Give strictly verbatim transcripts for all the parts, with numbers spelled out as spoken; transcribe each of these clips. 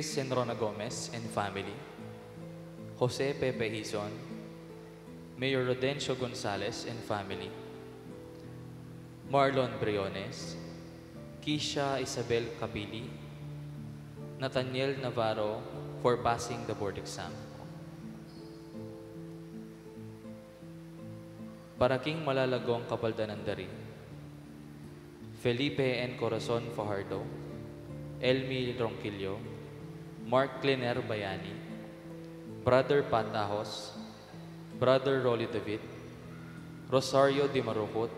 Senrona Gomez and family, Jose Pepe Hizon, Mayor Rodencio Gonzales and family, Marlon Briones, Kisha Isabel Capili, Nathaniel Navarro for passing the board exam. Para king malalagong kapaldanan da ri, Felipe N. Corazon Fajardo, Elmi Ronquillo, Mark Cliner Bayani, Brother Pat Ahos, Brother Rolly David, Rosario Dimarucut,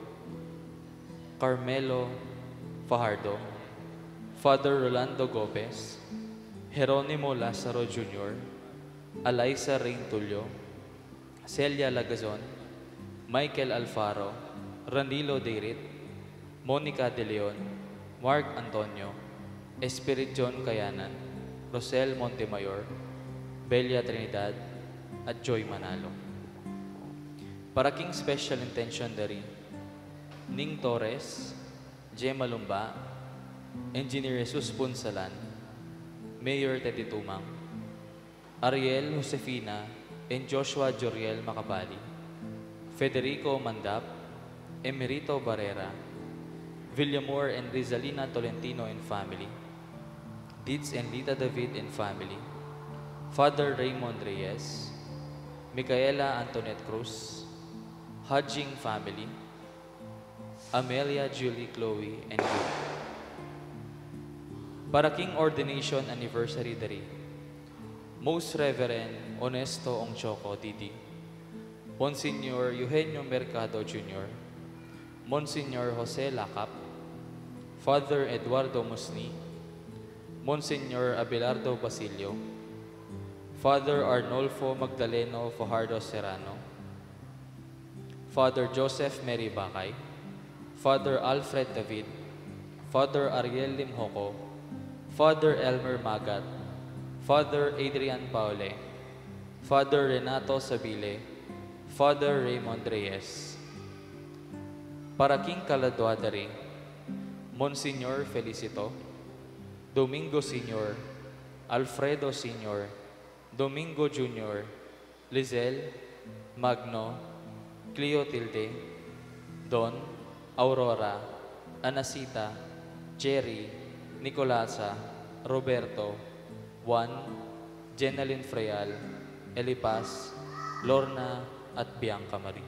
Carmelo Fajardo, Father Rolando Gomez, Jeronimo Lazaro Junior, Alaisa Reintulio, Celia Lagazon, Michael Alfaro, Ranilo Deirit, Monica De Leon, Mark Antonio, Espiridion Kayanan, Rosel Montemayor, Belia Trinidad, at Joy Manalo. Para king special intention da ri, Ning Torres, Gemma Lumba, Engineer Jesus Punsalan, Mayor Teddy Tumang, Ariel Josefina and Joshua Joriel Macabali, Federico Mandap, Emerito Barrera, Villamor and Rizalina Tolentino and family, Dids and Lita David and family, Father Raymond Reyes, Micaela Antoinette Cruz, Hajing family, Amelia Julie Chloe and Luke. Para king ordination anniversary da ri, Most Reverend Onesto Ong Choco D D, Monsignor Eugenio Mercado Junior, Monsignor Jose Lacap, Father Eduardo Musni, Monsignor Abelardo Basilio, Father Arnolfo Magdaleno Fajardo Serrano, Father Joseph Mary Bacay, Father Alfred David, Father Ariel Limjoco, Father Elmer Magat, Father Adrian Paule, Father Renato Sabile, Father Raymond Reyes. Para king kaladua da ri, Monsignor Felicito, Domingo Senior, Alfredo Senior, Domingo Junior, Lizelle, Magno, Cleotilde, Don, Aurora, Anacita, Jerry, Nicolasa, Roberto, Juan, Jenalyn Freal, Elipas, Lorna, at Bianca Marie.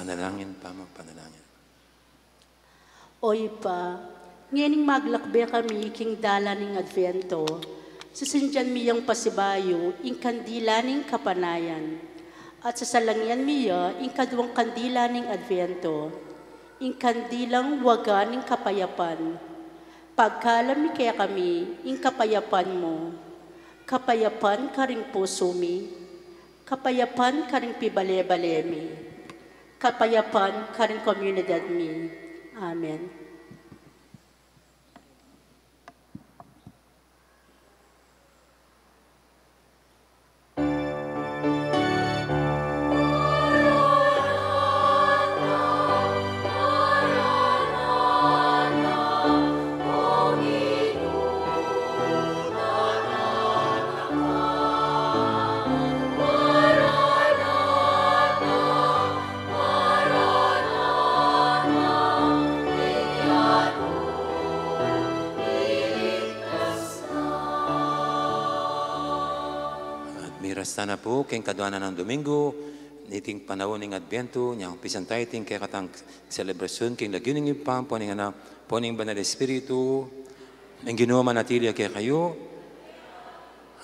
Panalangin, pamagpanalangin. O Ibpa, ngening maglakbe kami king dalan ning Advento, sisindian mi yang pasibayu ing kandila ning kapanayan, at sasalangian mi ya ing kaduang kandila ning Advento, ing kandilang waga ning kapayapan. Pagkalub mi kekami ing kapayapan mu, kapayapan karing pusu mi, kapayapan karing pibale-bale mi, kapayapan karing komunidad mi. Amen. At miras tana pu king kaduanan nang Domingo niting panaun ning Adbentu, nya umpisan taya iting kekatang selebrasyun king lagyu ning Ibpa, ampo ning Anak, ampo ning Banal Espiritu. Ing Ginu manatili ya kekayu.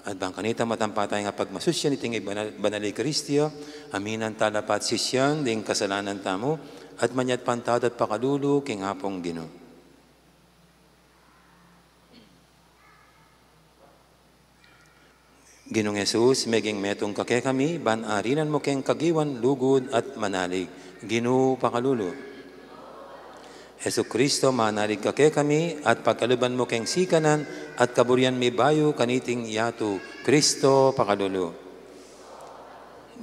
At bang kanita matampa taya ing pagmasusyan iting banal, banal Eukaristia, aminan tala pa at sisian ding kasalanan tamu, at manyawad pantawad at pakalulu king Apung Ginu. Ginung Jesus, meging metung ka kekami, ban arinan mu keng kagiwan, lugud at manalig. Ginu, pakalulu. Jesucristo, manalig ka kekami, at pagkaluban mu keng sikanan at kaburian mi bayu kaniting yatu. Cristo, pakalulu.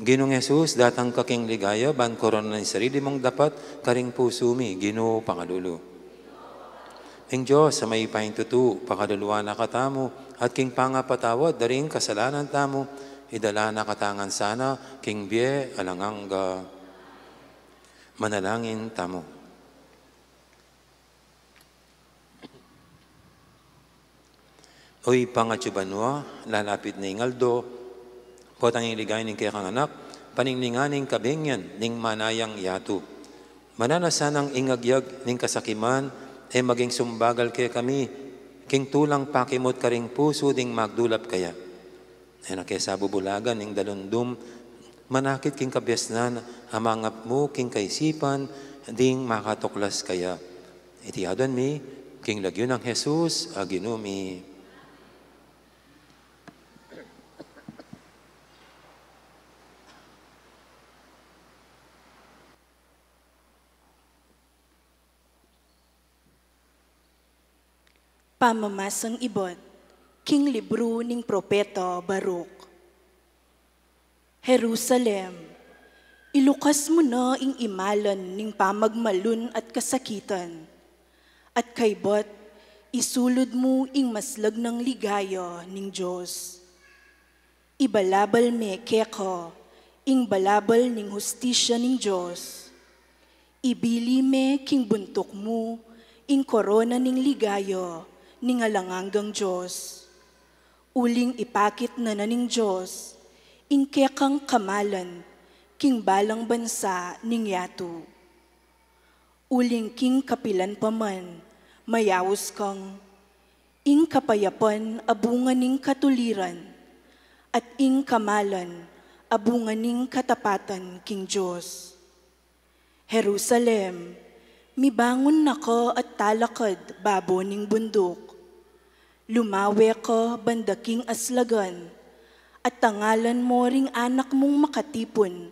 Ginung Jesus, datang ka king ligaya, ban koronan ing sarili mung dapat karing pusu mi. Ginu, pakalulu. Ing Dios a mayupayang tutu, pakaluluan na katamu, at king pangapatawad da ring kasalanan tamu, idala na katamu ngan sana king bie alang angga. Manalangin tamu. O Ibpa, lalapit ne ing aldo, potang ing ligaya ning kekang Anak, paningningan ing kabengian ning manayang yatu. Mananu na sanang ing agyag ning kasakiman, e maging sumbagal kekami, king tulang pakimut karing pusu ding magdulap kaya. E na ke sa bubulagan ning dalundum, manakit king kabiasnan, a mangap mu king kaisipan ding makatuklas kaya. Iti aduan mi, king lagyu nang Jesus, a Ginu mi. Pamamasang ibat king libru ning propeta Baruch. Jerusalem, ilukas mu na ing imalan ning pamagmalun at kasakitan, at kaybat isulud mu ing maslag nang ligaya ning Dios. Ibalabal me keka ing balabal ning hustisya ning Dios. Ibili me king buntuk mu ing korona ning ligaya ning alang anggang Dios. Uling ipakit na na ning Dios ing kekang kamalan king balang bansa ning yatu. Uling king kapilan pa man mayaus kang, ing kapayapan a bunga ning katuliran, at ing kamalan a bunga ning katapatan king Dios. Jerusalem, mibangun na ka at talakad babo ning bunduk. Lumawe ka banda king aslagan, at tangalan mo ring anak mung makatipun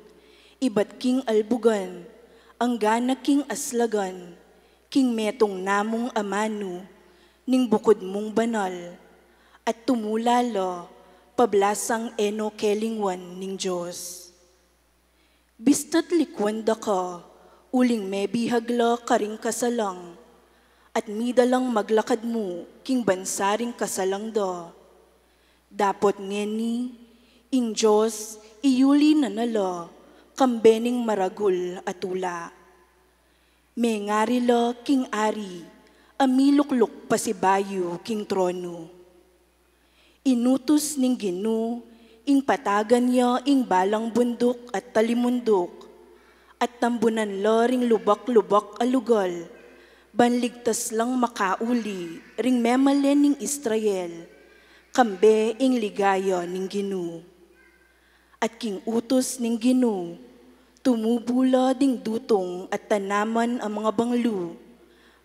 ibat king albugan, anggana king aslagan, king metung namung amanu ning bukud mung banal, at tumula la pablasang e no kelingwan ning Dios. Bista't likuan da ka, uling mebihag la karing kasalang, at mida lang maglakad mu king bansa ring kasalang da. Dapot ngeni, ing Dios iyuli na na la kambe ning maragul a tula. Mengari la king ari a milukluk pasibayu king tronu. Inutus ning Ginu ing patagan ya ing balang bunduk at talimunduk, at tambunan la ring lubak-lubak a lugal, ban ligtas lang makauli ring memalen ning Israel, kambe ing ligaya ning Ginu. At king utus ning Ginu, tumubu la ding dutung at tanaman a mangabanglu,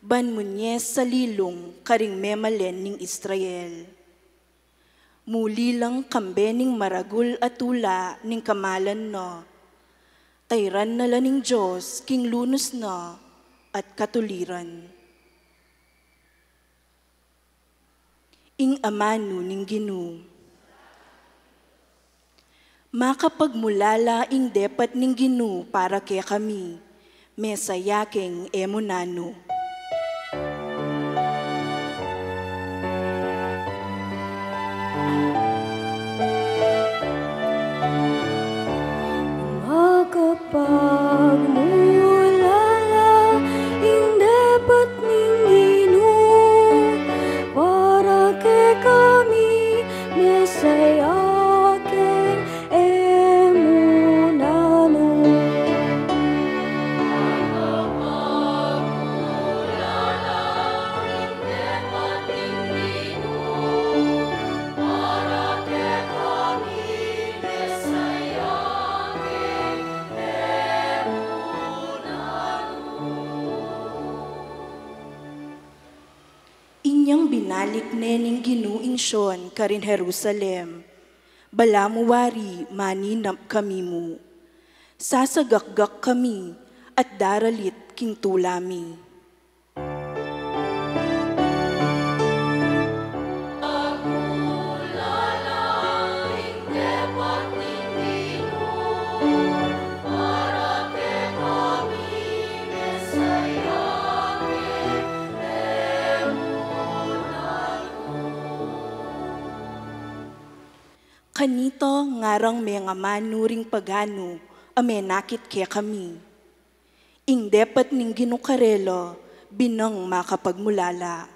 ban munye salilung karing memalen ning Israel. Muli lang kambe ning maragul a tula ning kamalan na, tairan na la ning Dios king lunus na at katuliran. Ing amanu ning Ginu. Makapagmulala ing depat ning Ginu para kekami, mesaya keng e mu nanu. Makapagmulala ing depat ning Ginu para kekami, mesaya keng e mu nanu. Inyang binalik ne ning Ginu ing Sion karin Jerusalem, balamu wari maninap kami mu. Sasagakgak kami at daralit king tula mi. Kanita ngarang mengamanu ring paganu a menakit kekami. Ing depat ning Ginu karela binang makapagmulala.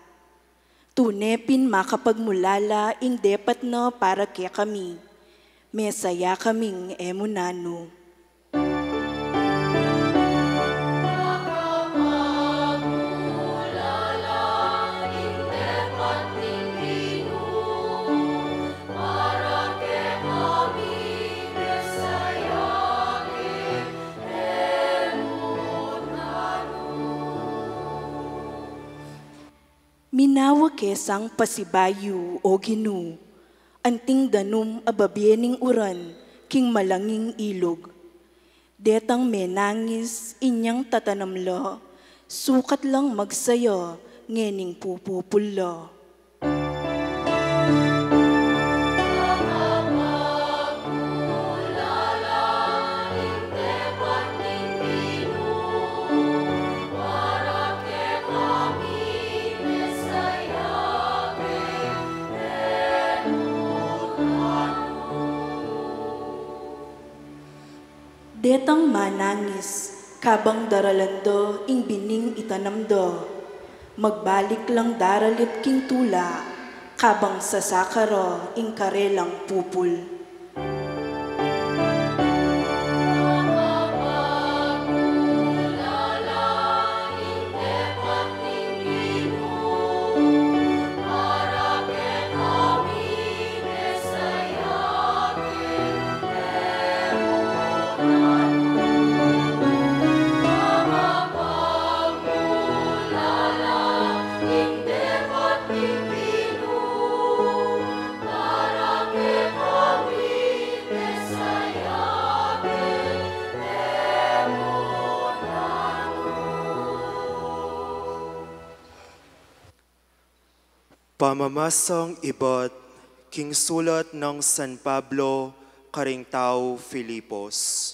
Tune pin makapagmulala ing depat na para kekami. Mesaya kaming e mu nanu. Minawa ke sang pasibayu, O Ginu, anting danum a babie ning uran king malanging ilug. Detang menangis inyang tatanam la, sukat lang magsaya ngening pupupul la. Detang manangis, kabang daralan da ing bining itanam da, magbalik lang daralit king tula, kabang sasaka ra ing karelang pupul. Pamamasang ibat king sulat nang San Pablo karing tau Filipos.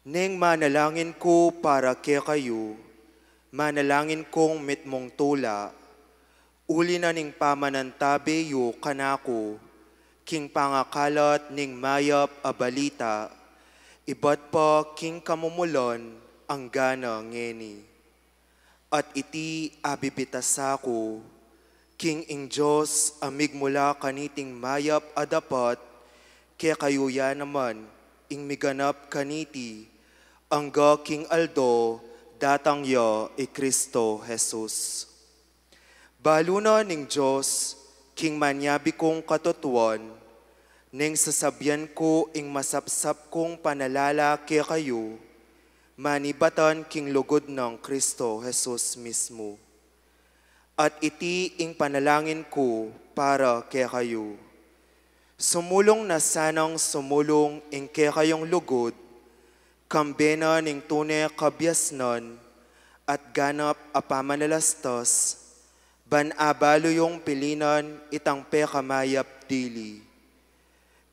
Neng manalangin ku para kekayu, manalangin kung mitmung tula, uli na ning pamanantabe yu kanaku, king pangakalat ning mayap a balita, ibat pa king kamumulan anggana ngeni. At iti abibitasaku, king ing Dios a migmula kaniting mayap a dapat, kekayu ya naman ing miganap kaniti, Angga king aldo datang ya i Kristo Jesus. Balu na ning Dios king manyabi kung katutuan, neng sasabian ku ing masapsap kung panalala kekayu, manibatan king lugud nang Kristo Jesus mismu. At iti ing panalangin ku para kekayu. Sumulung na sanang sumulung ing kekayung lugud, kambe na ning tune kabiasnan at ganap a pamanalastas, ban abalu yung pilinan itang pekamayap dili.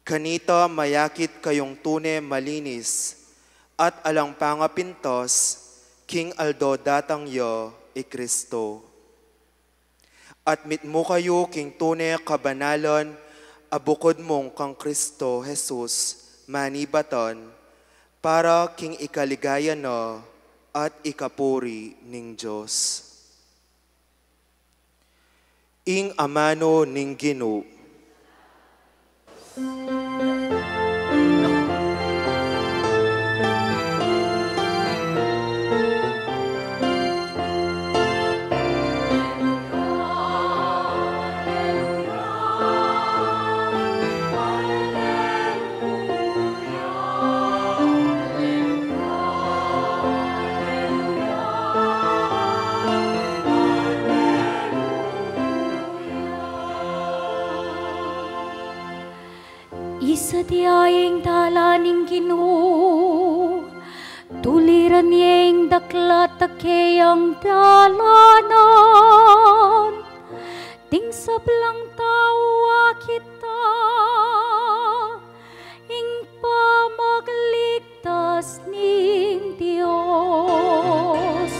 Kanita mayakit kayung tune malinis at alang pangapintas king aldo datang ya i Kristo. At mitmu kayu king tune kabanalan a bukud mung kang Kristo Jesus manibatan, para king ikaligaya na at ikapuri ning Dios. Ing amanu ning Ginu. Isadia ing dalan ning Ginu, tuliran ye ing daklat a keyang dalanan, ding sablang tau akit da ing pamagligtas ning Dios.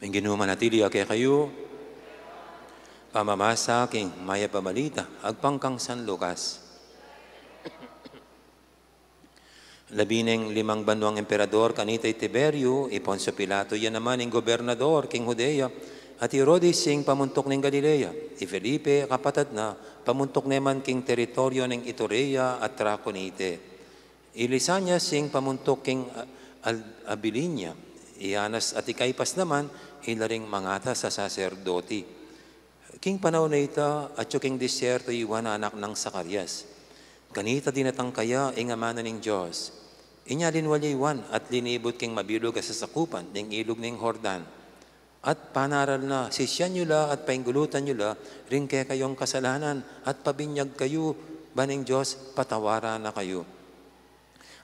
Ing Ginu manatili ya kekayu. Pamamasa king Mayap a Balita agpang kang San Lucas. Labi neng limang banuang emperador, kanita i Tiberio, i Poncio Pilato, ya naman ing gobernador king Judea, at i Herodes ing pamuntuk ning Galilea, i Felipe, kapatad na, pamuntuk ne man king teritoryo ning Iturea at Traconite. I Lisanias ing pamuntuk king A-, Al-, Abilinia, i Anas at i Caipas naman, ila ring mangatas a saserdoti. King panaun a ita, atyu king disyerto i Juan a anak nang Zacarias. Kanita dinatang kaya ing amanu ning Dios. Inya linwal ya i Juan at linibut king mabilug a sasakupan ning ilug ning Jordan. At panaral na, sisian yu la at painggulutan yu la ring kekayung kasalanan at pabinyag kayu, ban ing Dios patawaran na kayu.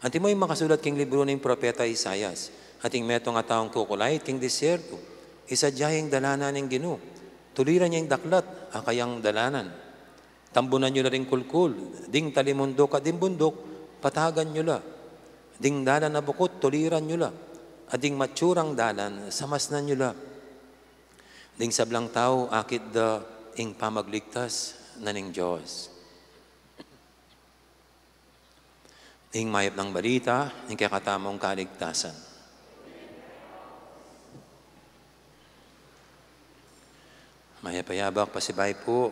Antimo ing makasulat king libru ning propeta Isaias, ating metung a taung kukulait king disyerto, isadya ing dalanan ning Ginu, tuliran ya ing daklat a kayang dalanan. Tambunan yu la ring kulkul, ding talimunduk at ding bunduk, patagan yu la. Ding dalan a bukut, tuliran yu la. At ding matsurang dalan, samasnan yu la. Ding sablang tau, akit da ing pamagligtas na ning Dios. Ing mayap nang balita ning kekatamung kaligtasan. Mayap a yabak, pasibayu pu.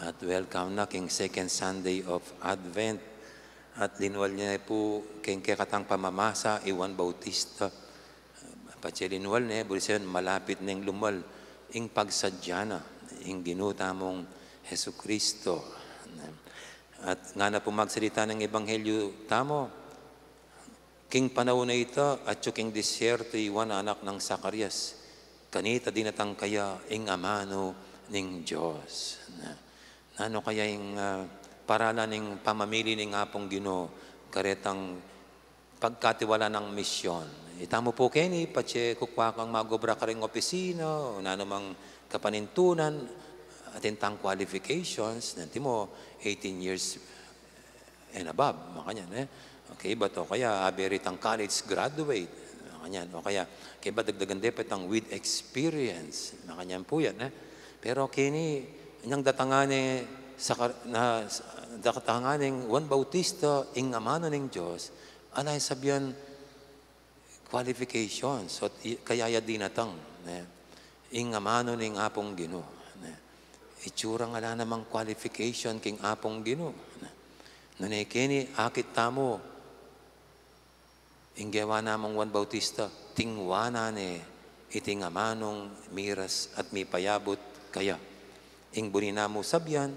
At welcome na king second Sunday of Advent. At linwal ne pu king kekatang pamamasa i Juan Bautista. Patse linwal ne, buri sa yan malapit neng lumwal ing pagsadya na ing Ginu tamung Jesucristo. At ngana pu magsalita ing ebanghelyu tamu, king panaun a ita, atyu king disyerto i Juan a anak nang Zacarias. Kanita dinatang kaya ing amanu ning Dios. Na, nanu kaya ing, ah, paralan ning pamamili ning Apung Ginu karetang pagkatiwala nang misyon? Itamu pu keni, patse kukua kang magobra karing opisina, o nanu mang kapanintunan, atin tang qualifications, nanti mo eighteen years and above, makanyan, e. Okay, but o kaya, abe ritang college graduate, makanyan. O kaya, kaya ba dagdagan de pa itang with experience, makanyan pu yan, e. Pero keni, Inyang datangan ne sa kar-, na, datangan neng Juan Bautista ing amanu ning Dios, ala yang sabian qualifications, o i-, kaya ya dinatang, ne? Ing amanu ning Apung Ginu, ne? Itsurang ala namang qualification king Apung Ginu, ne? Nune keni akit tamu, ing gewa namung Juan Bautista, tingwanan ne iting amanung miras at mipayabut kaya. Ing buri namu sabian,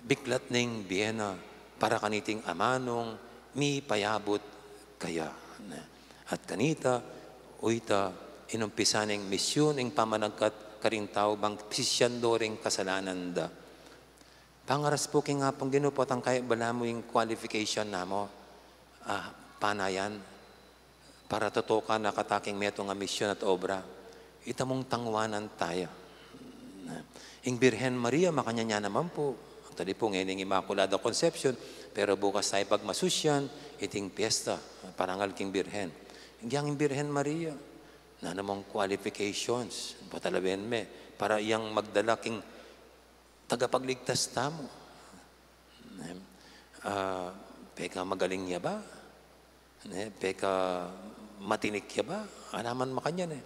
biklat neng bie na para kaniting amanung mipayabut kaya. At kanita, uyta, inumpisan neng misyun ing pamanagkat karing tau bang pisyan do ring kasalanan da. Pangaras pu king Apung Ginu, potang kaya balamu ing qualification namu, ah, panayan, para tutukan na kata king metung a misyun at obra, ita mung tangwanan taya. Ing Birhen Maria, makanyan ya naman pu. Actually pu, ngeni ing Immaculada Concepcion, pero bukas taya pagmasusyan, iting piyesta, parangal king Birhen. Ing Birhen Maria, nanu mang qualifications, patalawen me, para iyang magdala king tagapagligtas tamu. Ne? Ah, peka magaling ya ba? Ne? Peka matinik ya ba? Ala man makanyan e.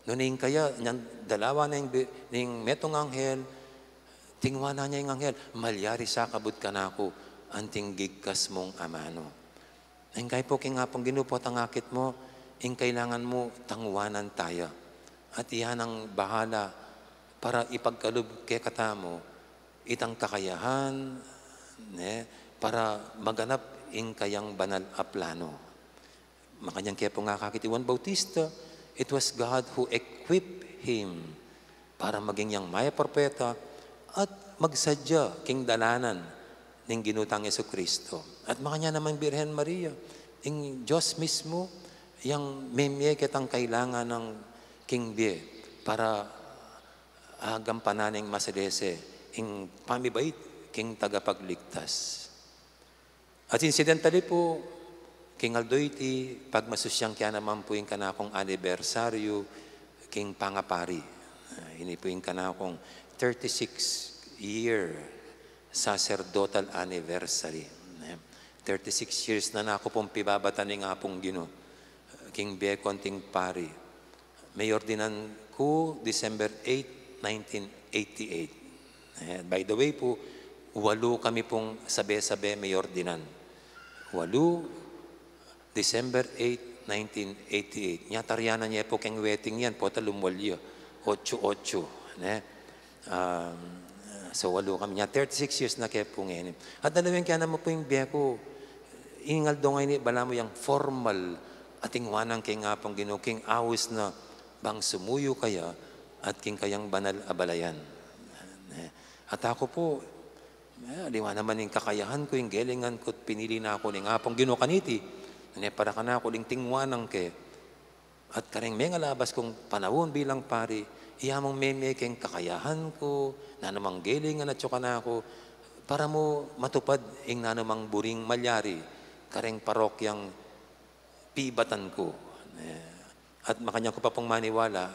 Nune ing kaya, inyang dalawan neng bi-, neng metung anghel, tingwanan ne ing anghel, "Malyari sa kabud kanaku anting gigkas mung amanu." Ing kaya pu king Apung Ginu, potang akit mu, ing kailangan mu tangwanan taya. At iya nang bahala para ipagkalub kekatamu itang kakayahan, ne, para maganap ing kayang banal a plano. Makanyan ke pu nga akakit i Juan Bautista, it was God who equipped him para maging yang mayap a propeta at magsadya king dalanan ning Ginu tang Jesucristo. At makanyan naman Birhen Maria, ing Dios mismu, yang memie ketang kailangan nang king bie para agampanan ning masalese ing pamibait king tagapagligtas. At incidentally pu, king aldo iti, pagmasusyan ke naman pu ing kanakung anibersaryu king pangapari. Ah, ini pu ing kanakung thirty-six year sacerdotal anniversary. Eh, thirty-six years na naku pung pibabatan ning Apung Ginu king bie ku anting pari. Mayordinan ku December eight, nineteen eighty-eight. Eh, by the way pu, walu kami pung sabe-sabe mayordinan. Walu, December eight, nineteen eighty-eight. Nya tarian na ne pu keng wedding yan, pota lumwal ya. Ocho-ocho, ne? Um, so, walu kami. Nya thirty-six years na ke pu ngeni. At dalawen ke naman pu ing bie ku, ing aldo ngeni, balamu yang formal, ating wanan king Apung Ginu, king awis na bang sumuyu kaya, at king kayang banal a balayan. Ne? At aku pu, eh, aliwa naman ing kakayahan ku, ing gelingan ku, at pinili na ku ning Apung Ginu kaniti, ne, para kanaku ding tingwanan ke. At kareng mengalabas kung panaun bilang pari, iya mung memie keng kakayahan ku, nanumang gelingan atyu kanaku, para mu matupad ing nanumang buring malyari kareng parokyang pibatan ku. Eh, at makanyan ku pa pung maniwala,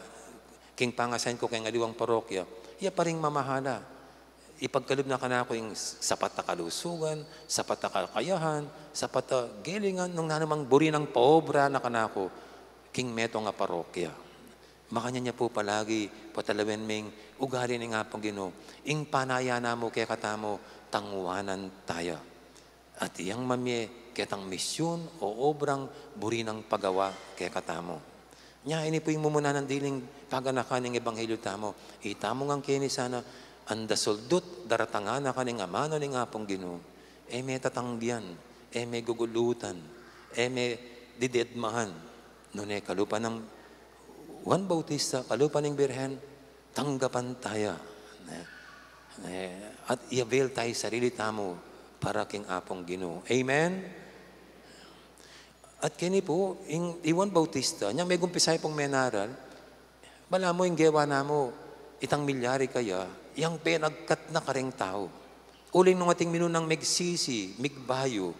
king pang-assign ku keng aliwang parokya, iya pa ring mamahala. Ipagkalub na kanaku ing sapat a kalusugan, sapat a kakayahan, sapat a gelingan, nung nanumang buri nang paobra na kanaku king metung a parokya. Makanyan ya pu palagi, patalawen ming ugali ning Apung Ginu, ing panaya na mu kekatamu, tangwanan taya. At iyang mamie ketang misyun o obrang buri nang pagawa kekatamu. Nya, ini pu ing mumuna nang diling paganakan ning ebanghelyu tamu. Itamu ngan keni sana, anda suldut daratangan na ka ning amanu ning Apung Ginu, e me tatanggian, e me gugulutan, e me didedmahan. Nune kalupa nang Juan Bautista, kalupa ning Birhen, tanggapan taya. Ne? Ne? At i-avail taya sarili tamu para king Apung Ginu. Amen? At keni pu, ing, i Juan Bautista, nyang megumpisay pung menaral, balamu ing gewa na mu, itang milyari kaya, yang penagkat na kareng tau. Uling nung ating minunang megsisi, migbayu,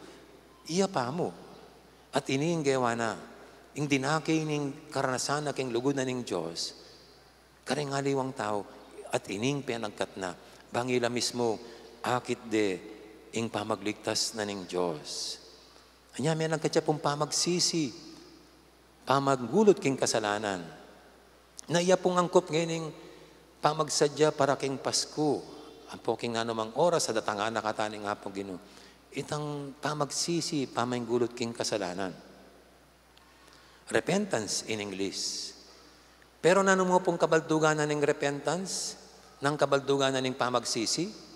iya pa mu. At ini ing gewa na, ing dinake ning karanasan na king lugud na ning Dios, kareng aliwang tau, At ining penagkat na, bang ila mismu akit de ing pamagligtas na ning Dios. Anya, menagkat ya pung pamagsisi, pamaggulut king kasalanan. Na iya pung angkup ngening pamagsadya para king Pasku, ampo king nanumang oras a datangan na kata ning Apung Ginu. Itang pamagsisi, pamaggulut king kasalanan. Repentance in English. Pero nanu mu pung kabaldugan na ning repentance? Nang kabaldugan na ning pamagsisi?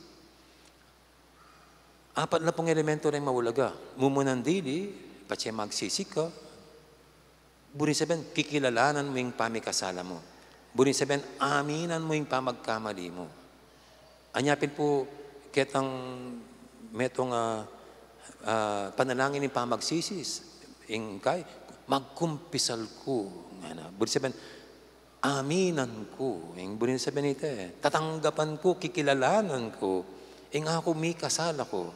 Apat la pung elemento ring maulaga. Mumunan dili, patse magsisi ka. Buri sabyan, kikilalanan mu ing pamikasala mu. Buri sabyan, aminan mu ing pamagkamali mu. Anya pin pu ketang metung a, ah, panalangin ing pamagsisi, ing kay, magkumpisal ku, ngana. Buri sabyan, aminan ku. Ing buri sabyan ita, eh. Tatanggapan ku, kikilalanan ku ing aku mikasala ku.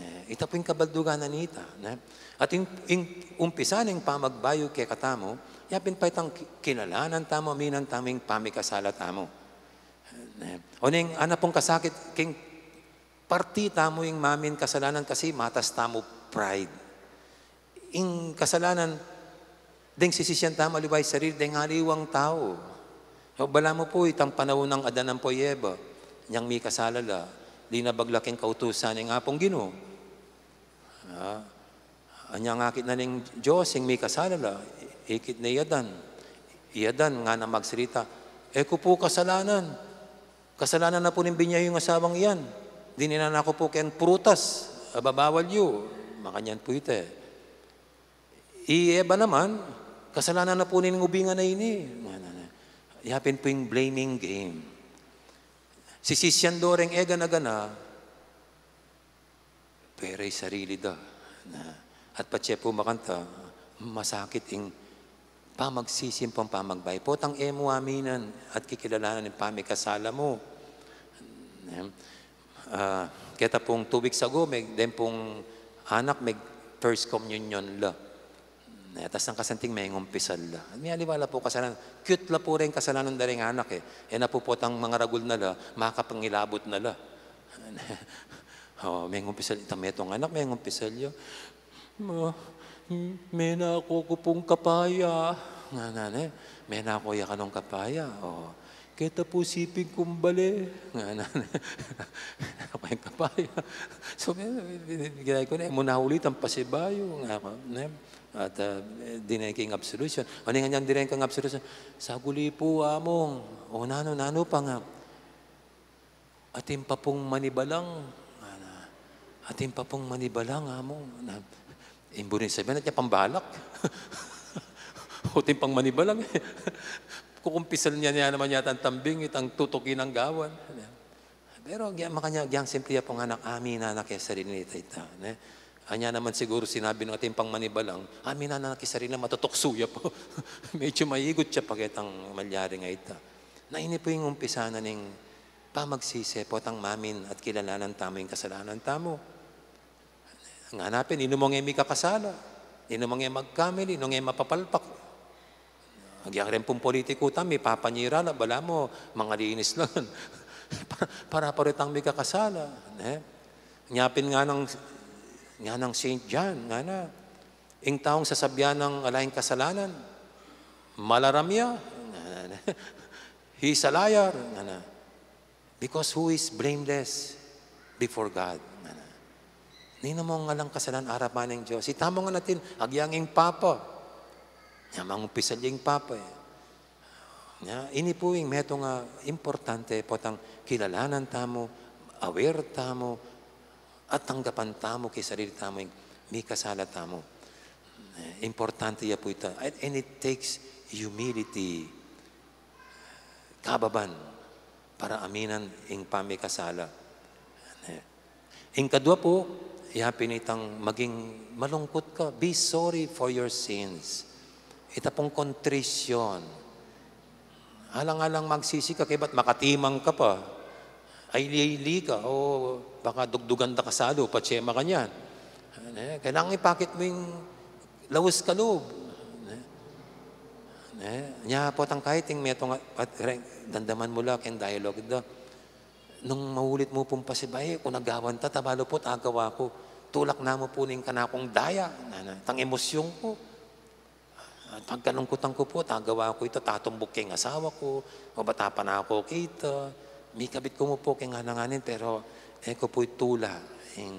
Eh, ita pu ing kabaldugan na nita, ne? At ing, ing umpisa ning pamagbayu kekatamu, yapin pa itang ki-, kilalanan tamu, aminan tamu ing pamikasala tamu. Ne? O ning, ana pung kasakit, king parti tamu ing mamin kasalanan kasi matas tamu pride. Ing kasalanan, deng sisisian tamu aliwa ing sarili, deng aliwang tau. O, balamu pu, itang panaun nang Adan ampo Eva, inyang mikasala la, linabag la king kautusan ning Apung Ginu. Ah, anyang akit na ning Dios ing mikasala la, ikit ne i Adan. I Adan, ngana magsalita, "E ku pu kasalanan. Kasalanan na pu ning binie yu ing asawang iyan. Dininan na ku pu keng prutas a babawal yu." Makanyan pu ita, eh. I Eva naman, "Kasalanan na pu ning ubing a ini." Ngana na. Yapin pu ing blaming game. Sisisian do reng e gana-gana, pero i sarili da. Na, at patse pu makanta, masakit ing pamagsisi ampong pamagbayu. Potang e mu aminan at kikilalanan ing pamikasala mu. Em, ah, keta pung two weeks ago, meg-, deng pung anak, meg-first communion la. Ne, tas nang kasanting mengumpisal la. Miyaliwa la pu kasalanan. Cute la pu reng kasalanan da reng anak, eh. E na pu potang mangaragul na la, makapangilabut na la. O, mengumpisal, itang metung anak, mengumpisal ya. "Ma, m-, mena ku, ku pung kapaya." Ngana ne, "Mena ku ya kanung kapaya." O, "Keta pu siping kung bale." Ngana ne, "Aku ing kapaya." So, me-, me-, me-, ginawa ku ne, "E mu na ulit ing pasibayu," ngana ku, ne? At, ah, dine keng absolution. O, ning anyang dine keng absolution, "Saguli pu, Among." "O, nanu, nanu pa nga?" "Atin pa pung manibalang." Ngana, "Atin pa pung manibalang, Among." Na, ing buri sabyan, atin pang balak. "Atin pang manibalang." Kukumpisal ne, ne naman yata ing tambing, itang tutuki nang gawan. Pero, gya-, makanya, gyan simple ya pung anak, aminan na keng sarili na ita, ita, ne? Anya naman siguru sinabi nung atin pang manibalang, aminan na keng sarili na matutuksu ya pu. Medyu maigut ya pa ketang malyari a ita. Na ini pu ing umpisa na ning pamagsisi, potang mamin at kilalanan tamu ing kasalanan tamu. Ngana pin, ninu mung e mikakasala, ninu mung e magkamali, nung e mapapalpak. Agyang reng pung politiku tamu, mipapanyira la, balamu, mangalinis la. Para, para pa retang mikakasala, ne? Nya pin nganang, nganang Saint John, ngana, ing taung sasabyan nang ala yang kasalanan, malaram ya, ngana, he's a liar, ngana. Because who is blameless before God? Ngana. Ninu mung alang kasalanan arapan ning Dios? Itamu ngan atin, agyang ing Papa. Nya mangumpisal ya ing Papa, eh. Nya, ini pu ing metung a importante, potang kilalanan tamu, aware tamu, at tanggapan tamu keng sarili tamu ing mikasala tamu. Eh, importante ya pu ita. And, and it takes humility. Kababan para aminan ing pamikasala. Ing kadua pu, ya pin itang maging malungkut ka. Be sorry for your sins. Ita pung kontrisyon. Alang-alang magsisi ka, kaybat makatimang ka pa. Ay, lili ka. O, baka dugdugan da ka salu, patse makanyan. Ne, kailangan ipakit mu ing laus ka lub. Ne? Eh, nya potang kaya iting metung at, at re-, damdaman mu la keng dialogue da. Nung maulit mu pung pasibayu, kung agawan ta, tabalu pu, agawa ku. Tulak na mu pu ning kanakung daya, nana, itang emosyun ku. At pagkalungkutan ku pu, agawa ku ita, tatumbuk keng asawa ku, o bata pa na aku kita, mikabit ku mu pu keng alanganin, pero e ku pu itula, ing,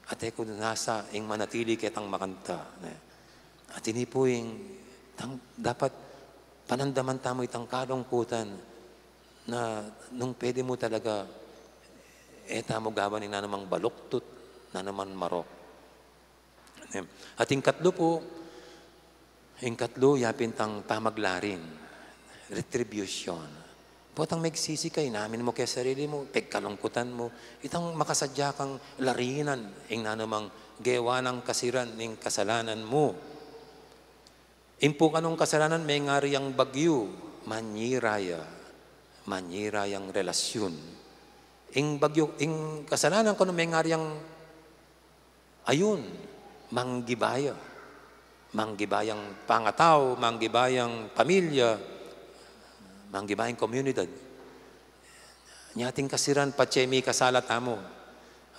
at e ku nasa, ing manatili ketang makanta, ne. At ini pu ing, tang, dapat panandaman tamu itang kalungkutan na nung pwede mu talaga, e tamu gawan ing nanumang baluktut, nanumang marok. At ing katlu pu, ing katlu, yapin tang pamaglarin, retribution. Potang megsisi ka, inamin mu keng sarili mu, pegkalungkutan mu, itang makasadya kang larinan ing nanumang gewa nang kasiran ning kasalanan mu. Ing pu kanung kasalanan, mengari yang bagyu, manyira ya, manyira yang relasyun. Ing bagyu, ing kasalanan kanu mengari yang ayun, manggiba ya. Manggiba yang pangatau, manggiba yang pamilya, manggiba yang komunidad. Nya ating kasiran patse mikasala tamu.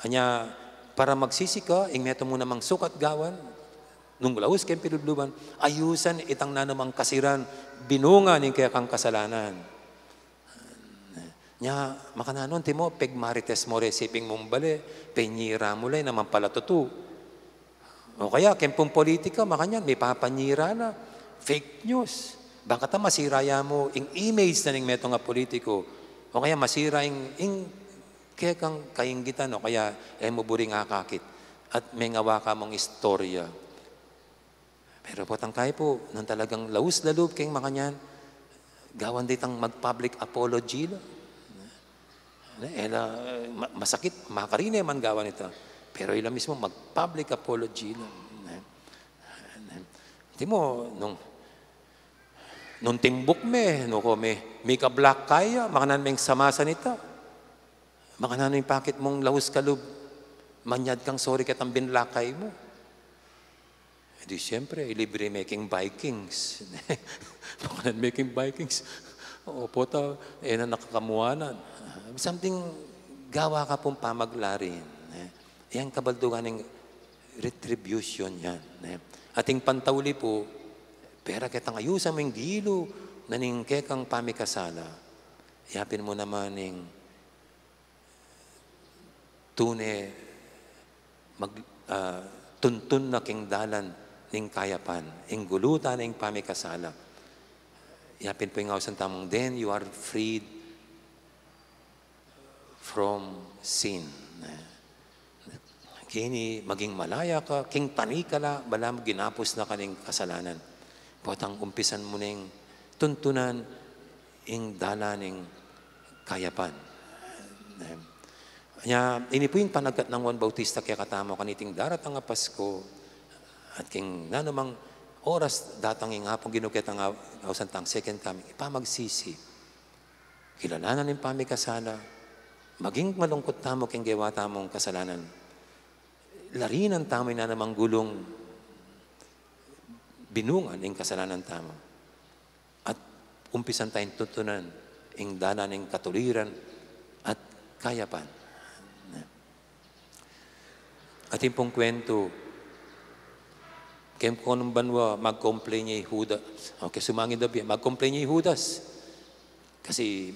Anya, para magsisi ka, ing metung mu namang sukat gawan, nung laus keng pilubluban, ayusan itang nanumang kasiran, binunga ning kekang kasalanan. Nya, makananu, antimo, pegmarites mu re siping mung bale, penyira mu la, e naman pala tutu. O kaya, keng pung politika, makanyan, mipapanyira la, fake news. Bang kata masira ya mu ing image na ning metung a politiku. O kaya masira ing, ing kekang kainggitan, o kaya e mu buring akakit. At mengawa ka mung istorya. Pero potang kaya pu, nung talagang laus la lub keng makanyan, gawan da itang mag-public apology la. Ne, e la, ma-, masakit, makarine man gawan ita. Pero ila mismu mag-public apology la. Ne? Ne? Antimo, nung, nung timbuk me, nu ko me, mika-black eye ya, makananu meng samasan ita. Makananu ing pakit mung laus ka lub, manyad kang sorry ketang bin-black eye mu. E di, siyempre, ilibre me king Vikings. Makananu me king Vikings. O, pota, e na nakakamuanan. Something, gawa ka pung pamaglarin. E, yan kabaldugan ning retribution yan. E, ating pantauli pu, pera ketang ayusan mu ing gilu na ning kekang pamikasala. Yapin mu naman ing tune mag-, ah, tuntun na king dalan ning kayapan, ing gulutan ning pamikasala. Yapin pu ing ausan tamung, then you are freed from sin. Keni, maging malaya ka, king tanikala, balamu ginapus na ka ning kasalanan. Potang umpisan mu neng tuntunan ing dalan ning kayapan. Nya, ini pu ing panagkat nang Juan Bautista kekatamu kaniting daratang a Pasko, at king nanumang oras datang ing Apung Ginu ketang au-, ausan tang second coming, ipamagsisi. Kilalanan ing pamikasala, maging malungkut tamu king gewa tamung kasalanan. Larinan tamu ing nanumang gulung binungan ing kasalanan tamu. At umpisan tang tuntunan ing dalan ning katuliran at kayapan. Atin pung kwentu, keng konung banua, mag-complain ya i Judas. Okay, sumangid a bie, mag-complain ya i Judas. Kasi,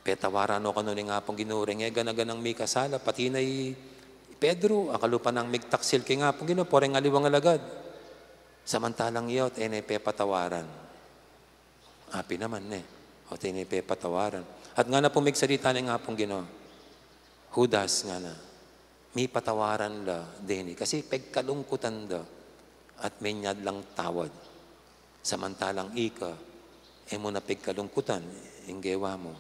petawaran no kanu ning Apung Ginu, reng e gana-ganang mikasala, pati na i Pedro, akalupa nang migtaksil king Apung Ginu, poreng aliwang alagad. Samantalang iya, e ne pepatawaran. Apin naman ne, o, e ne pepatawaran. At ngana pung migsalita ning Apung Ginu, Judas, ngana, mipatawaran la deni, kasi pegkalungkutan da at menyad lang tawad. Samantalang ika, e mu na pegkalungkutan ing gewa mu,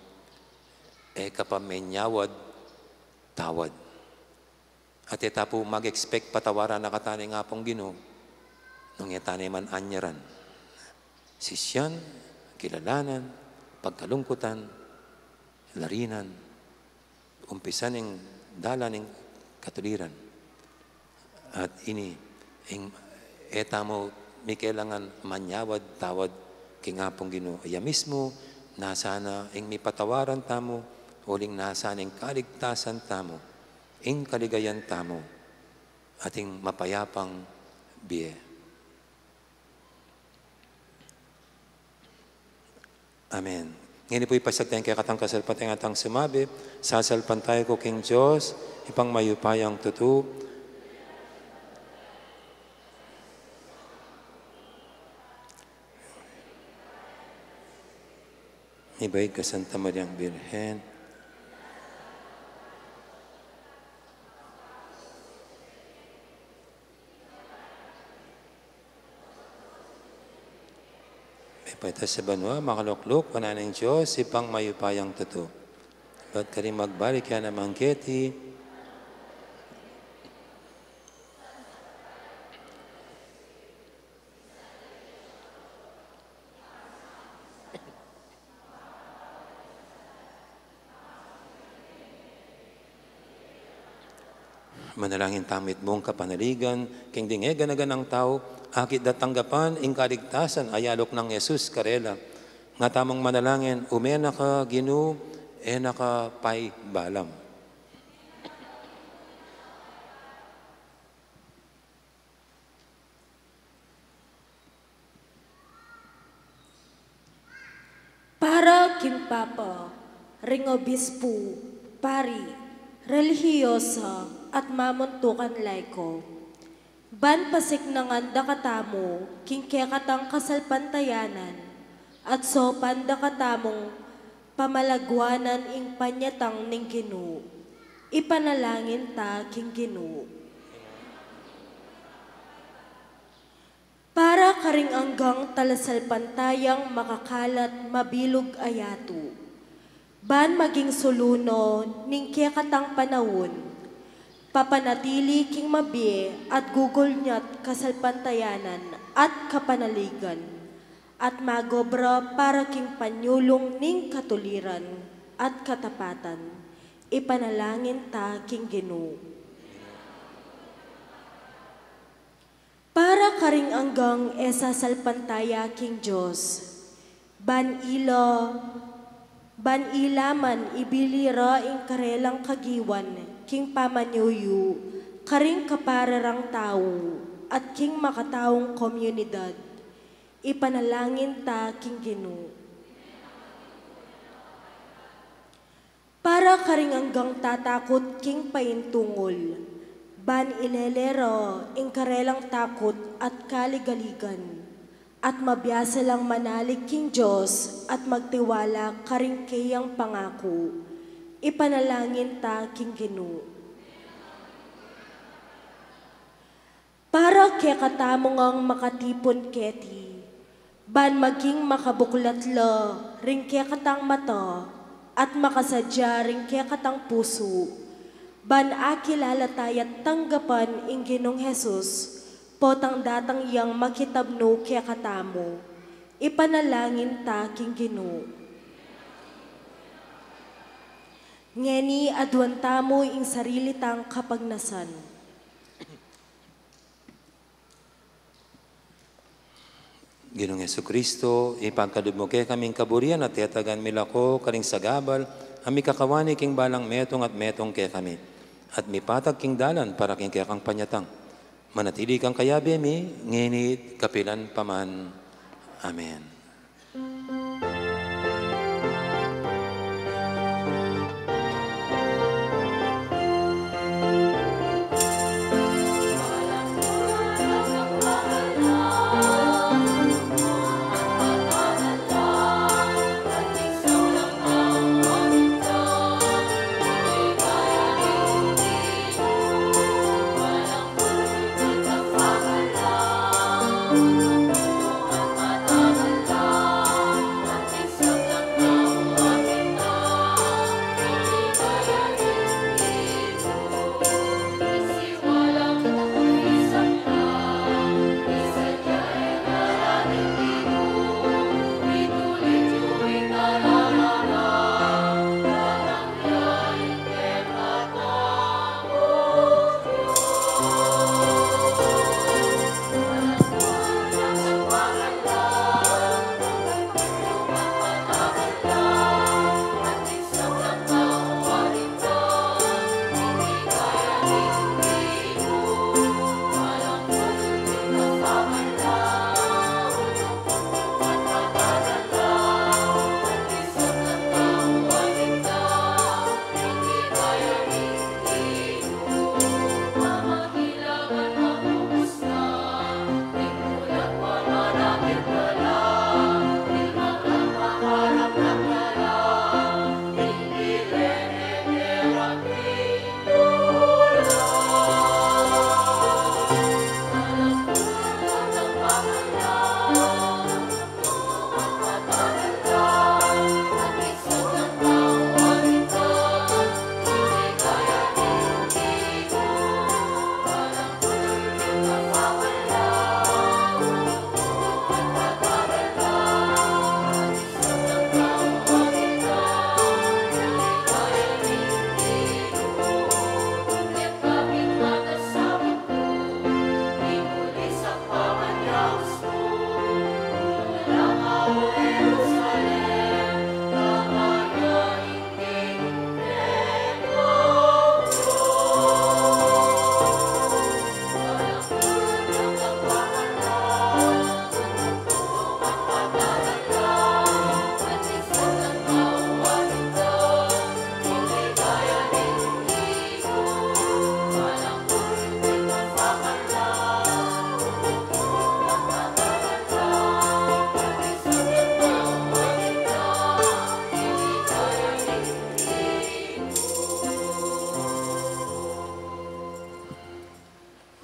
e ka pa menyawad tawad. At e ta pu mag-expect patawaran na kata ning Apung Ginu nung e ta ne man anyaran. Sisian, kilalanan, pagkalungkutan, larinan, umpisan ing dalan ning katuliran. At ini, ing e tamu Mikelangan manyawad-tawad king Apung Ginu. Iya mismu, nasa na ing mipatawaran tamu, uling nasa na ing kaligtasan tamu, ing kaligayan tamu, at ing mapayapang bie. Amen. Ngeni pu ipasiag taya ing kekatang kasalpantaya, tang sumabi, sasalpantaya ku king Dios, Ibpang mayupayang tutu. Mibait ka Santa Mariang Birhen. Mipaitas ya banua, makalukluk, wanan ning Dios, Ibpang mayupayang tutu. Ibat karing magbalik ya naman keti. Manalangin tamu itmung kapanaligan, king ding e gana-ganang tau, akit da tanggapan ing kaligtasan a yaluk nang Jesus karela. Nga tamung manalangin, ume na ka Ginu, e na ka paibalam. Para king Papa, ring Obispu, Pari, relihiyosa, at mamuntukan laiko. Ban pasiknangan da katamu, king kekatang kasalpantayanan, at saupan da katamung pamalaguanan ing panyatang ning Ginu. Ipanalangin ta king Ginu. Para karing anggang talasalpantayang makakal at mabilug a yatu, ban maging sulu no ning kekatang panaun, papanatili king mabie at gugulnyat kasalpantayanan at kapanaligan, at magobra para king panyulung ning katuliran at katapatan. Ipanalangin ta king Ginu. Para karing anggang e sasalpantaya king Dios, ban ila, ban ila man ibili ra ing karelang kagiwan king pamanyuyu karing kapara rang tau at king makataung komunidad. Ipanalangin ta king Ginu. Para karing anggang tatakut king paintungul, ban ilele ra ing karelang takut at kaligaligan, at mabiasa lang manalig king Dios at magtiwala karing keyang pangaku. Ipanalangin ta king Ginu. Para kekatamu ngang makatipun keti, ban maging makabuklat la ring kekatang mata at makasadya ring kekatang pusu, ban akilala taya't tanggapan ing Ginung Jesus, potang datang yang makitabnu kekatamu. Ipanalangin ta king Ginu. Ngeni aduan tamu ing sarili tang kapagnasan. Ginung Jesucristo, ipagkalub mu kekami ing kaburian at tetagan mi la ko karing sagabal a mikakawani king balang metung at metung kekami, at mipatag king dalan para king kekang panyatang. Manatili kang kayabe mi, ngeni't kapilan pa man. Amen.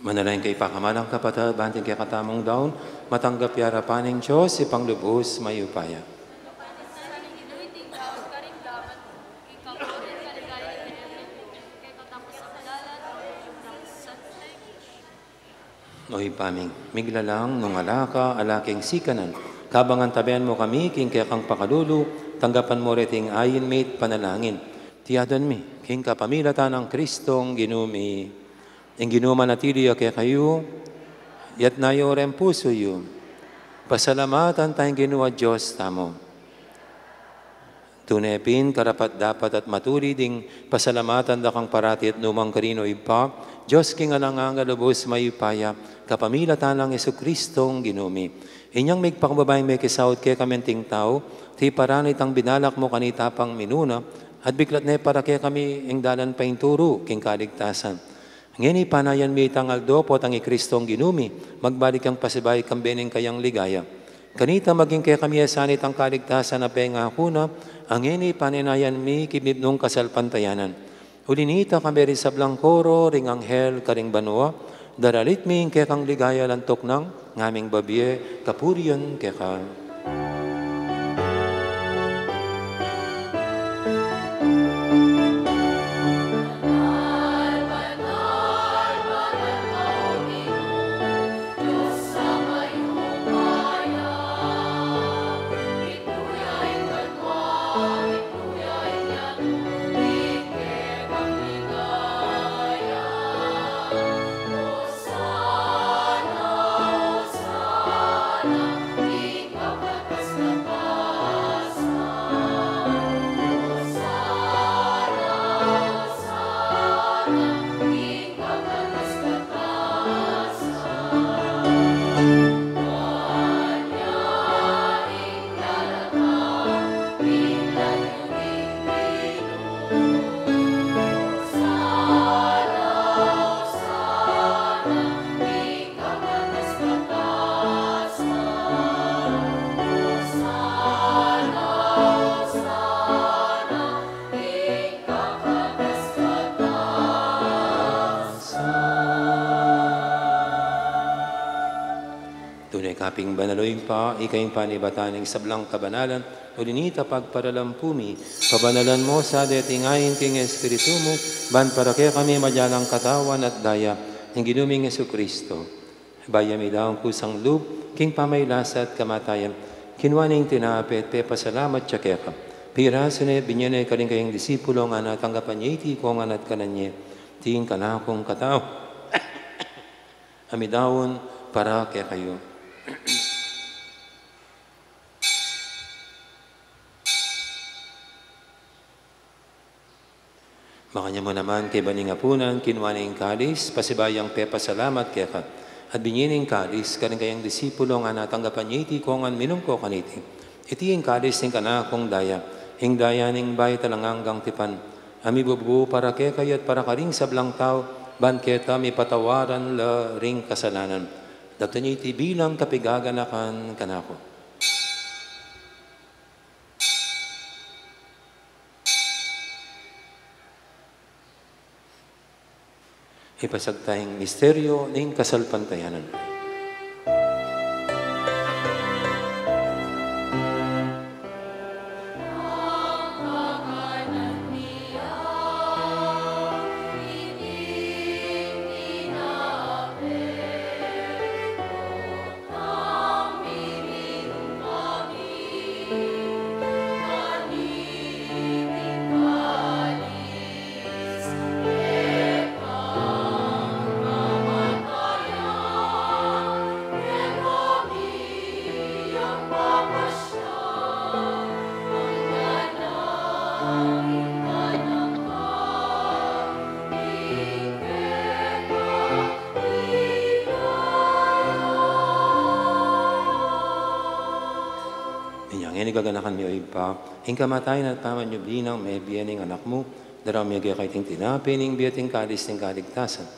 Manalangin kayu, pakamalan kung kapatad, ban ing kekatamung daun matanggap ya arapan ning Dios, Ibpang lubus mayupaya. O Ibpa mi, miglalang nung ala ka, ala king sikanan, kabang antabayan mu kami king kekang pakalulu, tanggapan mu reting ain mi at panalangin. Iti adwan mi king kapamilatan nang Kristong Ginu mi. Ing Ginu manatili ya kekayu, iyatas yu reng pusu yu. Pasalamatan taya ing Ginu a Dios tamu. Tune pin karapat-dapat at matulid ing pasalamatan da kang parati at nukarin man, O Ibpa, Dios king alang angga, lubus mayupaya, kapamilatan nang Jesucristong Ginu mi. Inyang migpakumbaba ing mekisaut kekami anting tau, tiparan itang binalak mu kanita pang minuna, at biklat ne para kekami ing dalan painturu king kaligtasan. Ngeni panayan mi itang aldo potang i Kristong Ginu mi, magbalik yang pasibayu kambe ning kayang ligaya. Kanita maging kekami ya sana itang kaligtasan a pengaku na, ngeni panayan mi king mipnung kasalpantayanan. Uli nita, kambe ring sablang koro ring anghel karing banua, daralit mi ing kekang ligaya, lantuk nang ngaming babie kapurian keka. Tune ka pin banal, O Ibpa, ika ing panibatan ning sablang kabanalan, uli nita pagparalampu mi, pabanalan mu sa deting ain king Espiritu mu, ban para kekami maging katawan at daya ning Ginu ming Jesucristo. Bayu mi daun kusang lub king pamagkasakit at kamatayan, kinua ne ing tinape at pepasalamat ya keka. Pirasu ne, binie ne karing kayang disipulo, ngana, tanggapan ye iti kongan at kanan ye, iti ing kanakung katawan a midaun para kekayu. Makanyan mu naman kaibat ning apunan, kinua ne ing kalis, pasibayu yang pepasalamat keka, at binie ne ing kalis karing kayang disipulo, ngana, tanggapan ye iti kongan, minum ko kaniti. Iti ing kalis ning kanakung daya, ing daya ning bayu at alang anggang tipan, a mibubu para kekayu at para karing sablang tau, ban keta mipatawaran la ring kasalanan. Daptan ye iti bilang kapaganakan kanaku. Ipasagta ing misteryu ning kasalpantayanan. Inya ngeni gaganakan mi, O Ibpa, ing kamatayan at pamanyubli nang mebie ning Anak mu, daraun mi keka iting tinape ning bie at ing kalis ning kaligtasan.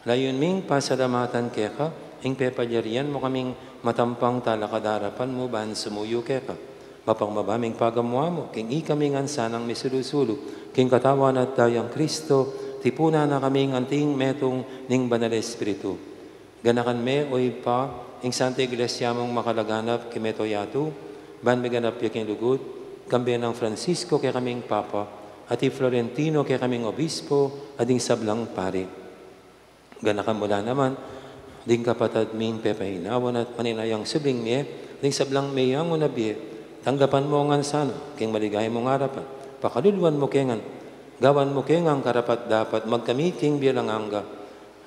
Layun ming pasalamatan keka ing pepalyarian mu kaming matampang talakad king arapan mu ban sumuyu keka. Mapakumbaba ming pagamuan mu king ikami ngan sanang misulu-sulu king katawan at dayang Kristo, tipunan na kaming anting metung ning Banal a Espiritu. Ganakan me, o Ibpa, ing Santa Iglesia mung makalaganap king mabilug a yatu, ban miganap ya king lugud, kambe nang Francisco kekaming Papa, at i Florentino kekaming Obispo, at ding sablang pari. Ganakan mu la naman ding kapatad ming pepahinawan at maninayang subling mie, ding sablang meyang una bie, tanggapan mu ngan sana king maligaya mung arapan, pakaluluan mu ke ngan, gawan mu ke ngan karapat-dapat magkamit king bie alang angga.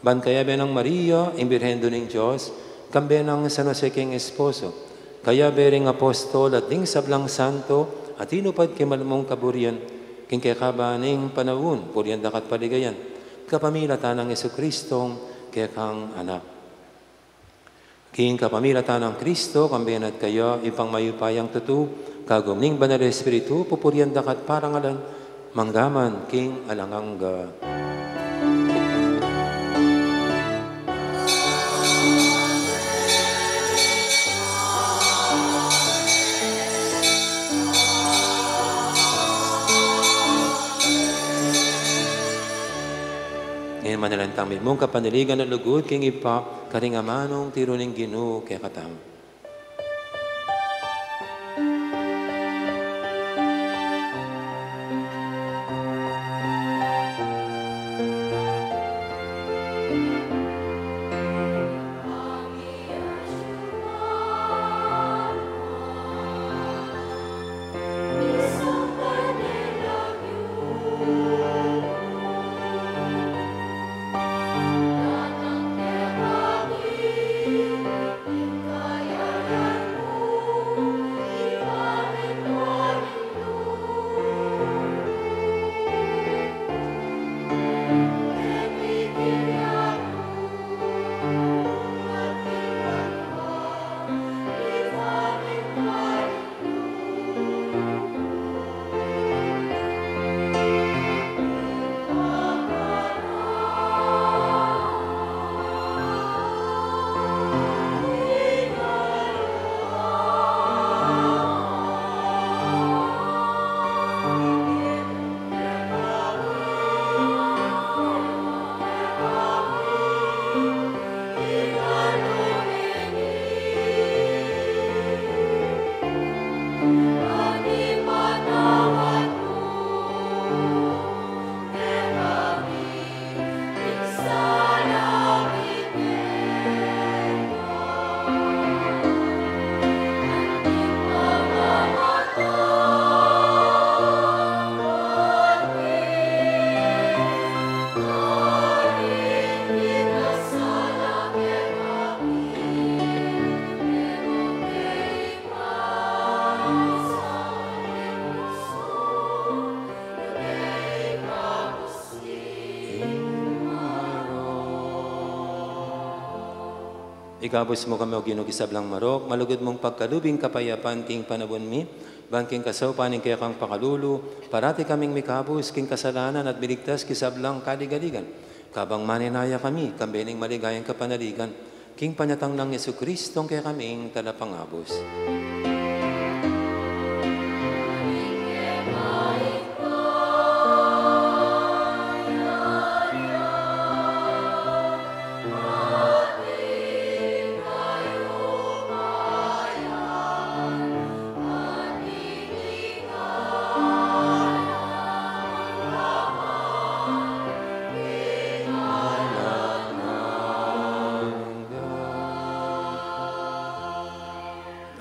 Ban kayabe nang Maria, ing Birhen Indu ning Dios, kambe nang San Jose king esposo, kayabe ring apostol at ding sablang santo a tinupad king malmung kaburian, king kekaba ning panaun, purian da ka at paligayan, kapamilatan nang Jesucristo, kekang Anak. King kapamilatan nang Kristo, kambe na at kaya, Ibpang mayupayang tutu, kagum ning Banal a Espiritu, pupurian da ka at parangalan, mangga man king alang angga. Ngeni manalangin tamu mung kapanaligan a lugud king Ibpa, karing amanung tiru ning Ginu kekatamu. Ikabus mu kami, O Ginu, king sablang marok, malugud mung pagkalub ing kapayapan king panaun mi, ban king kasaupan ning kekang pakalulu, parati kaming mikabus king kasalanan at miligtas king sablang kaligaligan. Kabang manenaya kami, kambe ning maligayang kapanaligan, king panyatang nang Jesucristo, ing kekaming Talapangabus.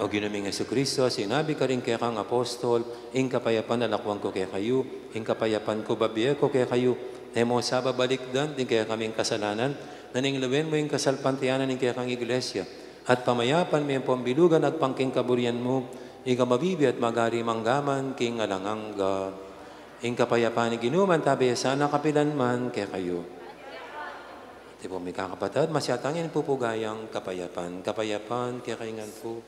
O Ginu ming Jesucristo, sinabi karing kekang apostol, ing kapayapan lakwan ku kekayu, ing kapayapan ku babie ku kekayu, e mu sa babalikdan ding kekaming kasalanan, nune lawen mu ing kasalpantayanan ning kekang Iglesia, at pamayapan me ampong bilugan agpang king kaburian mu, ika a mabibie at magari mangga man king alang angga. Ing kapayapan ning Ginu mantabe ya sana kapilan man kekayu. Iti pu, mikakapatad, masyatan ing pupugayang kapayapan. Kapayapan kekayu ngan pu.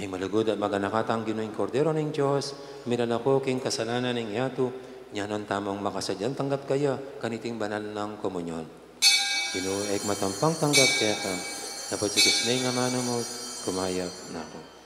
Ing malugud at maganaka tang Ginu, ing Kordero ning Dios, milalako king kasalanan ning yatu, nyanan tamung makasadyang tanggap kaya kaniting banal nang komunyon. Ginu, e ku matampang tanggap keka, dapot sikas ne ing amanu mu, kumayap na ku.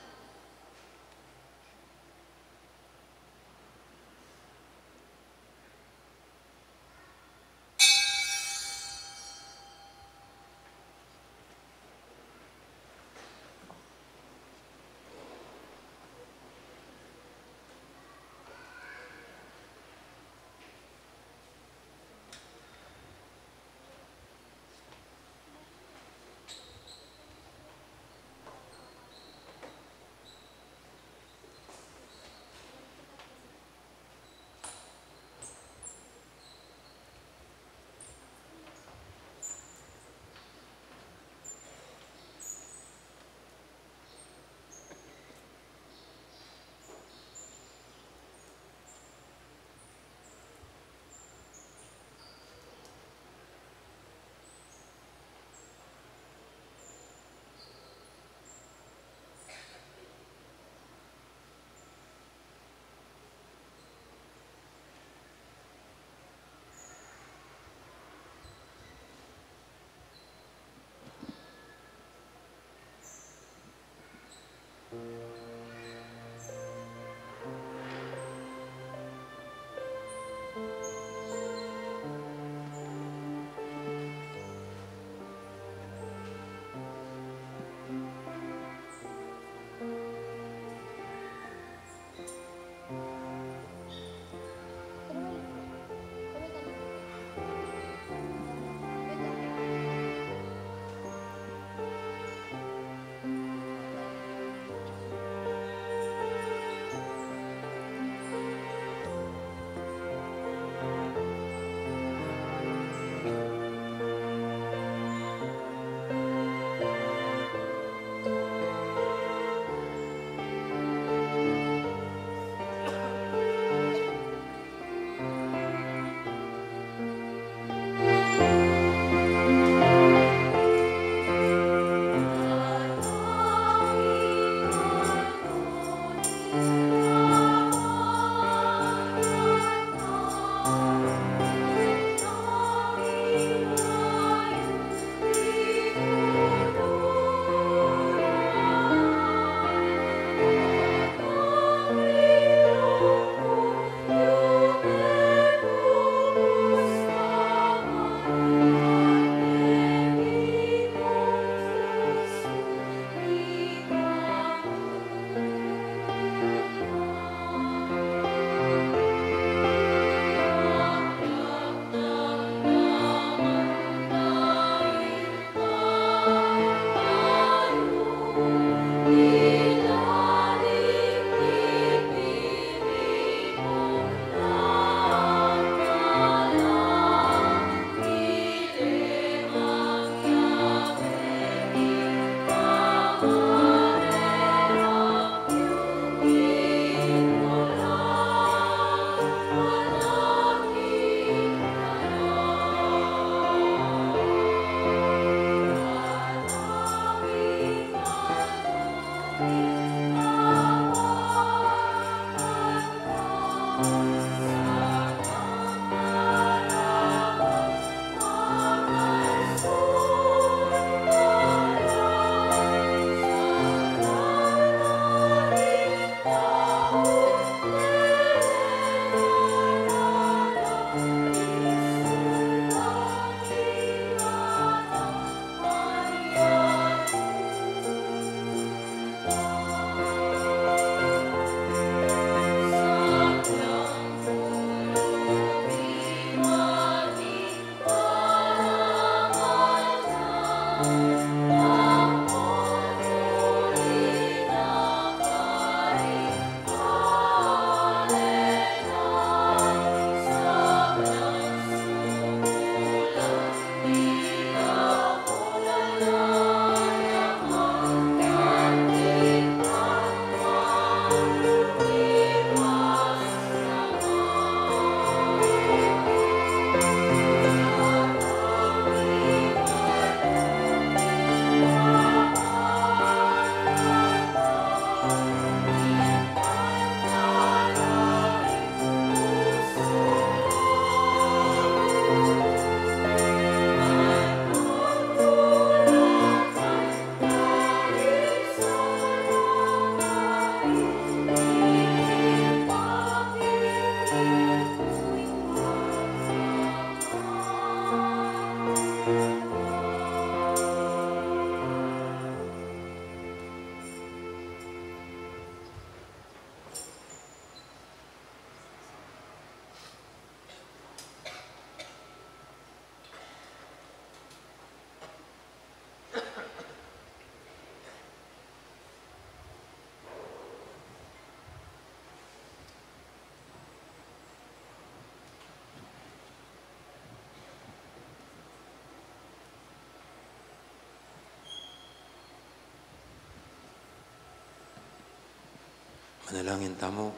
Manalangin tamu.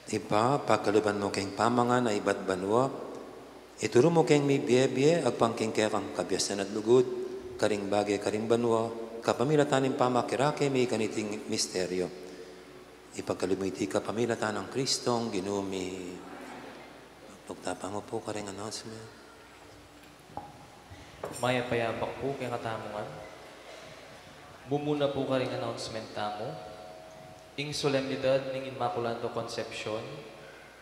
Ibpa, pakaluban mu keng pamangan a ibat banua, ituru mu keng mibie-bie agpang king kekang kabiasan at lugud, karing bage karing banua, kapamilatan ning pamakirake mi kaniting misteryo. Ipagkalub mu iti kapamilatan nang Kristong Ginu mi. Pagtapa mu pu karing announcement. Mayap a abak pu kekatamu ngan. Mumuna pu karing announcement tamu. Ing solemnidad ning Inmaculada Concepcion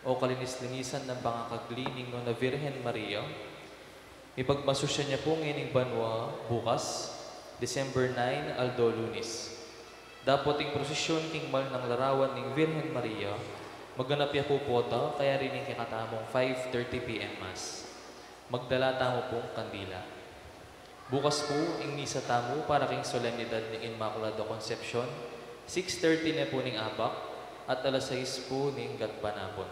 o kalinis-linisan nang pangakagli ning Nuan a Virgen Maria, mipagmasusyan ya pu ngening banua bukas, December nine, aldo Lunes. Dapot ing prosesyon king mal nang larawan ning Virgen Maria, maganap ya pu pota kayari ning kekatamung five thirty P M Mass. Magdala tamu pung kandila. Bukas pu, ing misa tamu para king solemnidad ning Inmaculada Concepcion, six thirty ne pu ning abak at alas sais pu ning gatpanapun.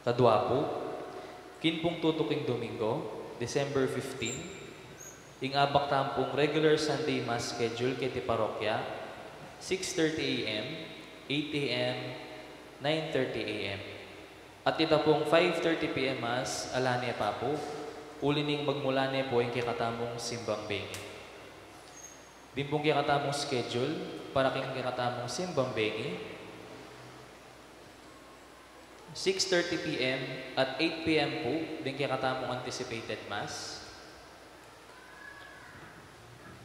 Kadua pu, king pung tutuking Domingo, December fifteen, ing abak tamu pung regular Sunday Mass schedule keti parokya, six thirty A M, eight A M, nine thirty A M. At ita pung five thirty P M Mass, ala ne pa pu, uli ning magmula ne pu ing kekatamung simbang bengi. Ding pung kekatamung schedule para king kekatamung simbang bengi, six thirty P M at eight P M pu ding kekatamung anticipated Mass.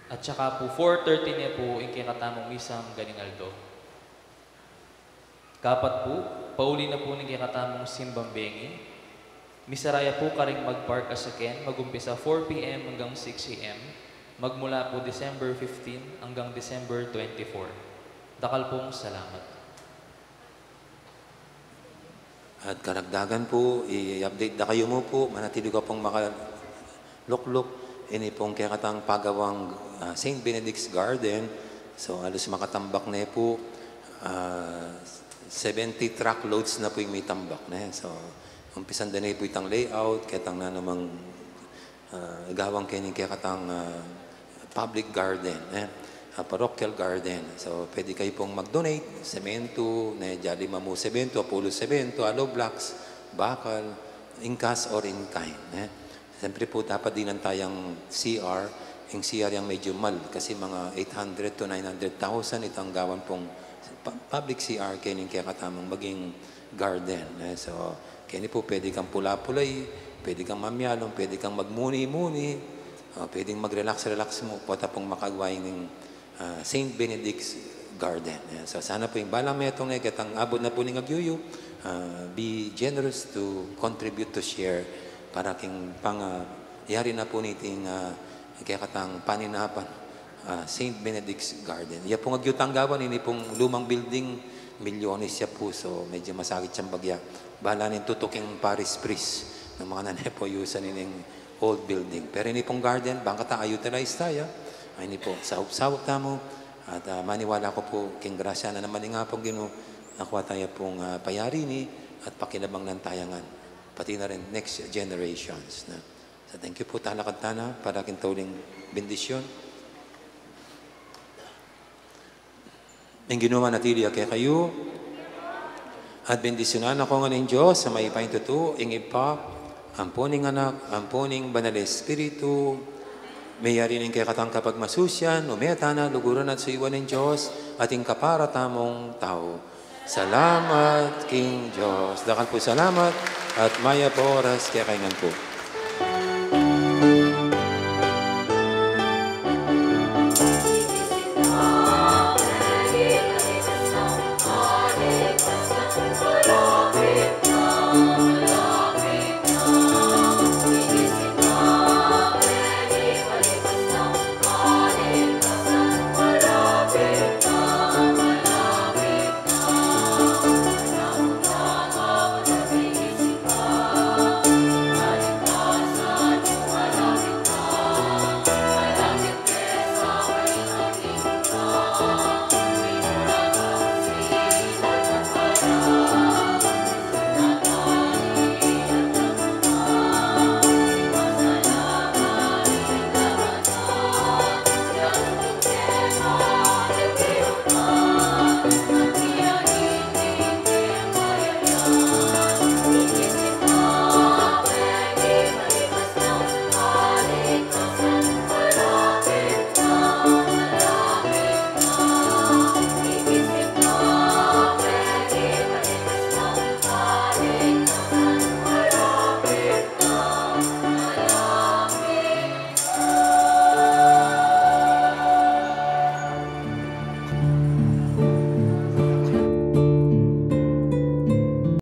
At saka pu four thirty ne pu ing kekatamung misang ganing aldo. Kapat pu, pauli na pu ning kekatamung simbang bengi. Misara ya pu karing mag-park a sakyan, magumpisa four P M anggang six A M, magmula pu December fifteen anggang December twenty-four. Dakal pung salamat. At karagdagan pu, i-update da kayu mu pu, manatili ka pung makalukluk, ini pung kekatang pagawang, ah, Saint Benedict's Garden. So, alus makatambak ne pu, ah, seventy truckloads na pu ing mitambak ne. So, umpisan da ne pu itang layout, ketang nanumang ah, gawang keni kekatang, ah, public garden, eh, ah, parochial garden. So, pwede kayu pung mag-donate, semento, ne, ja lima mu semento, apulu semento, hollow blocks, bakal, in cash or in kind, eh. Siyempre pu, dapat dinan tayang C R, ing C R yang medyo mal, kasi mga eight hundred to nine hundred thousand itang gawan pung pu-, public C R keni kekatamung maging garden, eh. So, keni pu pwede kang pula-pulai, pwede kang mamialung, pwede kang magmuni-muni, ah, pwedeng mag-relax-relax mu, pota pung makagawa ning, ah, Saint Benedict's Garden. Eh, so, sana pu ing balang metung, eh, ketang abut na pu ning agyuyu, ah, be generous to contribute, to share, para king pang, ah, yari na pu niting, ah, kekatang paninapan, ah, Saint Benedict's Garden. Ya pung agyutang gawan, ini pung lumang building, milyones ya pu. So, medyo masakit yang bagya. Bala ning tutuking parish priest nung mga nane pu yusan ining old building. Pero ini pung garden, bang kata a-utilize taya. Ay, ini pu, saup-saup tamu. At, ah, maniwala ku pu, king grasya na naman ning Apung Ginu, nakuha taya pung, ah, payari ini at pakinabang nang tayangan. Pati na rin next generations, na. So, thank you pu, talakad tana para king tauling bendisyon. Ing Ginu manatili ya kekayu. At bendisyunan na kayu ngan ning Dios a mayupaya king tutu, ing Ibpa, ampo ning Anak, ampo ning Banal a Espiritu. Meyari ning kekatang kapagmasusian, ume tana, luguran at suyuan ning Dios, at ing kapara tamung tau. Salamat king Dios. Dakal pu salamat at mayap a oras kekayu ngan pu.